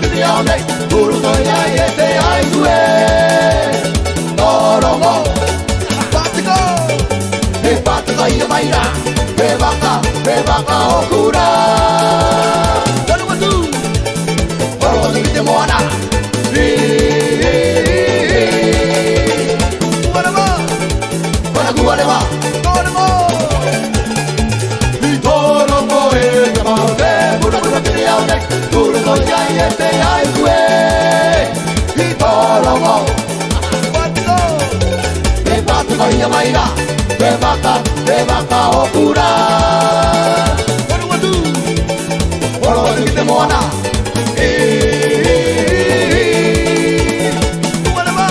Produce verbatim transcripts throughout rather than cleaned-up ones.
Te reo nei, turu toi ai e te ai tue. Toro mo. Patiko. E patiko ia mai ra. E vaka, e vaka o kura. Toro mo tu. Toro mo tu ki te moana. Ri, ri, ri, ri. Kuareva. Para kuareva. Toro mo. I toro mo e te mau te, mura mura te reo nei, turu toi ai e te ai tue. I toro mo. Patiko. E patiko ia mai ra, e vaka, e vaka o kura. Oro atu. Oro atu ki te moana. E, e, e, e. Kuareva.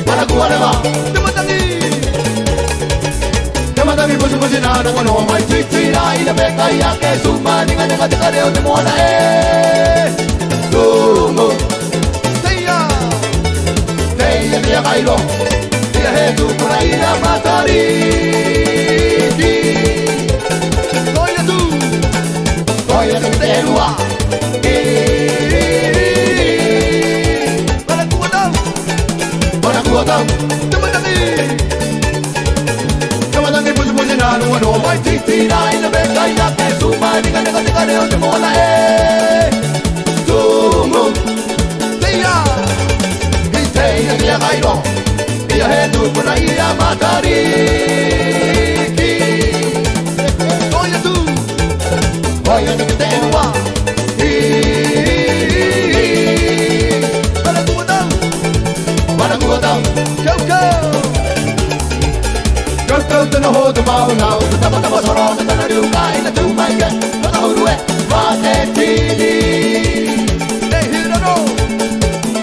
Para kuareva. Te matangi. Te matangi pusi pusi nā, nā, nā, nō mai titira, i na peka i a ke suma, niga, niga, te kare o te moana e. Tumu. Teia. Teia, teia kairo. Ia he tupuna i na matariki. Koia tu. Koia tu te rua. Para kuatau. Para kuatau. Te matangi. Te matangi pusi pusi nā, nā, nō mai titira, i na peka i a ke suma, niga, niga, te kare o te moana e. Tumu. Teia. I teia, teia kairo. Ia he tupuna i a matariki. Koia tu. Koia tu ki te rua. Para kuatau. Para kuatau. Kau kau. Kau kau te noho te mau nau, te tapa tapa soro, te tana riu kai, te tū mai ke, te tapa huru e, mā te tini. Te hira ro.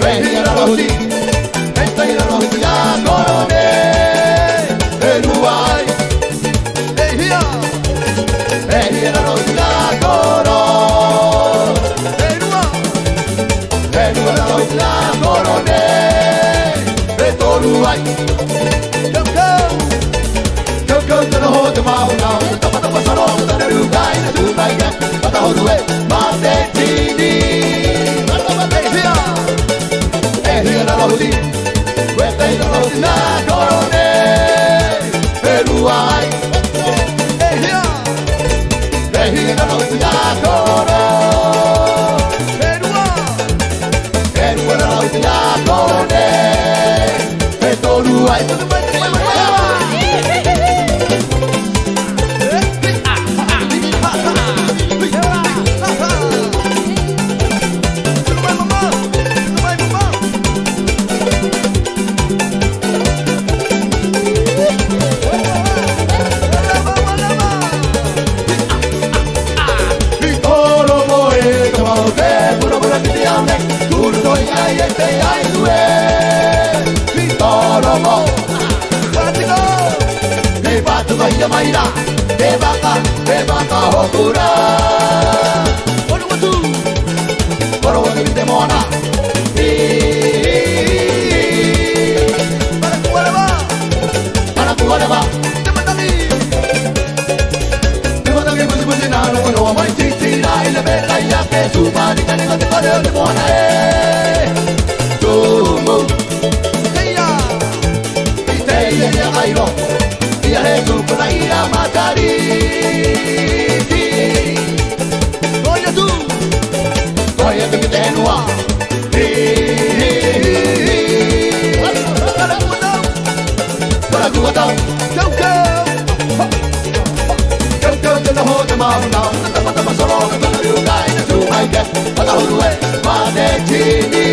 Te hira ro ti. Te hira ro ti a koro nei. E rua ai. E hia. E hia raro i a koro. E rua. E rua raro i a koro nei. E toru ai. Kau kau. Kau kau te noho te mau nau. Tapa tapa saro, te tana riu kai, te tū mai ke. Mata horu e, mā te tini. E hia. E hia raro ti. Koe te raro ti a koro nei. E rua ai. E hia. E hia raro ti a koro. E rua. E rua raro ti a koro nei. E toru ai. I toro mo e, ka mau te, mura mura ki te ao nei, turu toi ai e te ai tue. I toro mo. Pātiko. Te pātiko ia mai ra, te vaka, te vaka hokura. Oro atu. Oro atu ki te moana. Para kuareva. Para kuareva. Te matangi. Te matangi pusi pusi nā, nō nō mai titira, i na peka i a ke suma, niga niga te kare o te moana e. Tumu. Teia. I teia i a kairo. I a he tupuna i a matariki. Koia tu. Koia tu ki te nua. Para kuatau. Para kuatau. Kau kau. Kau kau te noho te mau nau. Tapa tapa soro, te tana riu kai, te tū mai ke. Mata horu e, mā te tini.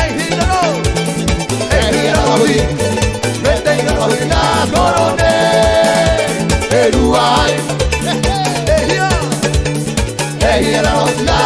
E hira ro. E hira ro hui. Me te hira ro hui a koro nei. E rua ai. E hia. E hia raro ti a